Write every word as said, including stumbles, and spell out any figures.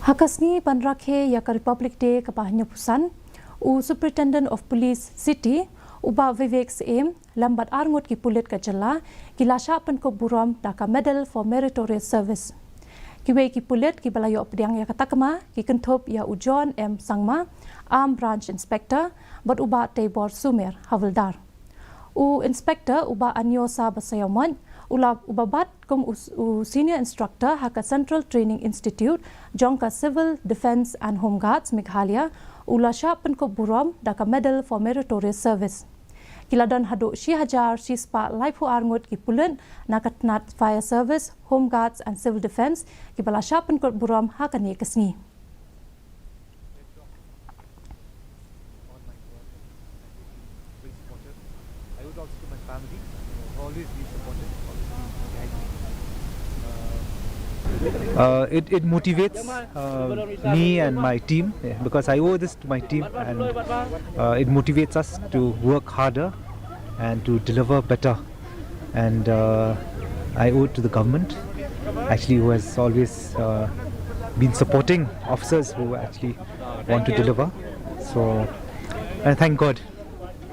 Ha ka sngi ban rakhe ïa ka Republic Day kaba hynñiewphew san, u Superintendent of Police City, u Bah Vivek Syiem, lem bad arngut ki pulit ka jylla, ki la shah pynkup burom da ka Medal for Meritorious Service. Kiwei ki pulit kiba la ïoh pdiang ïa ka takma, ki kynthup ïa u John M Sangma, Armed Branch Inspector, bad u Bah Teibor Sumer, Havildar. U Inspector u Bah Aniosa Basaiawmoit, u la, uba bat kum u, u Senior Instructor ha ka Central Training Institute jong ka Civil Defence and Home Guards Meghalaya, u la shah pynkup burom da ka Medal for Meritorious Service. Ki la don haduh shi hajar shi spah laiphew arngut ki pulit na ka tnat Fire Service, Home Guards and Civil Defence, kiba la shah pynkup burom ha kane ka sngi. I would also to my family, you know, always be supportive, always be guiding. Uh, it, it motivates uh, me and my team, yeah, because I owe this to my team, and uh, it motivates us to work harder and to deliver better. And uh, I owe it to the government, actually, who has always uh, been supporting officers who actually want to deliver. So, and thank God.